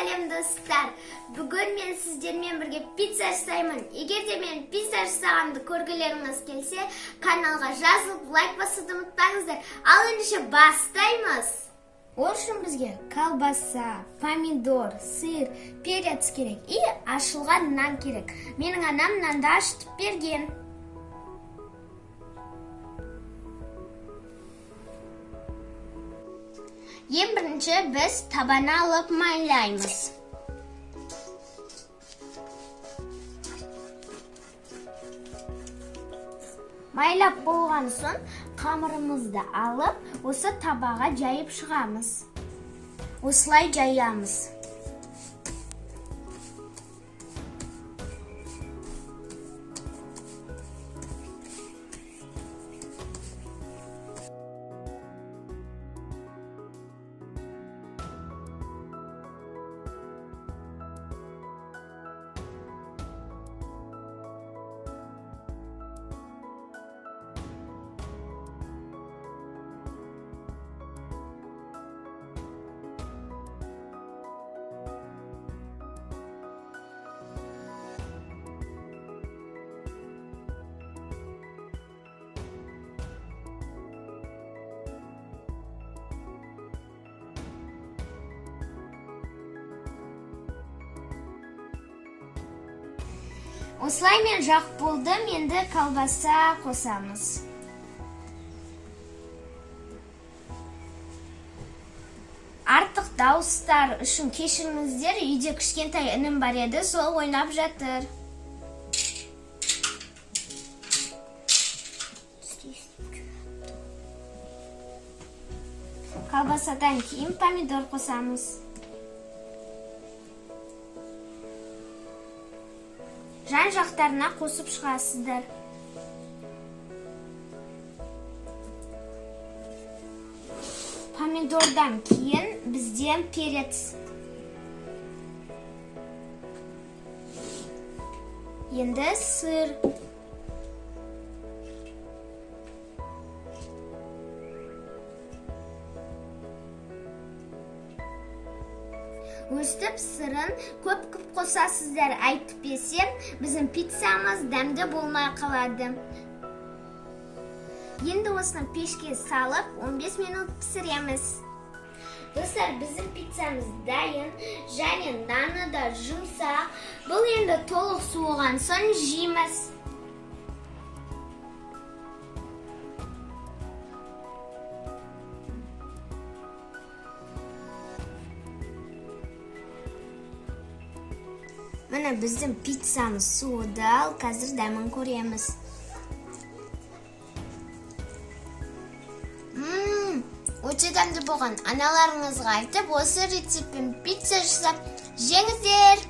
Сәлем, достар! Бүгін мен сіздермен бірге пицца жасаймын. Егер де мен пицца жасағанымды көргілеріңіз келсе, каналға жазылып, лайк басуды ұмытпаңыздар. Ал ендеше бастаймыз. Ол үшін бізге колбаса, помидор, сыр, перец керек и ашылған нан керек. Менің анам нанды ашытып берген. Ең бірінші біз табаны алып майлаймыз. Майлап болған соң қамырымызды алып, осы табаға жайып шығамыз. Осылай жаямыз. Осылай мен жақ болдым, енді колбаса қосамыз. Артық дауыстар үшін кешіріңіздер, үйде кішкентай інім бар еді, сол ойнап жатыр. Колбасадан кейін помидор қосамыз. Жан жақтарына қосып шығасыздар. Помидордан кейін бізде перец. Енді сыр. Өстіп сырын көп-көп қосасыздар, әйтпесе біздің пиццамыз дәмді болмай қалады. Енді осыны пешке салып 15 минут пісіреміз. Достар, біздің пиццамыз дайын және наны да жұмсақ. Бұл енді толық суыған соң жейміз. Міне, біздің пиццамыз суыды, ал қазір дәмін көреміз. Өте дәмді болған. Аналарыңызға айтып, осы рецептпен пицца жасап жеңіздер.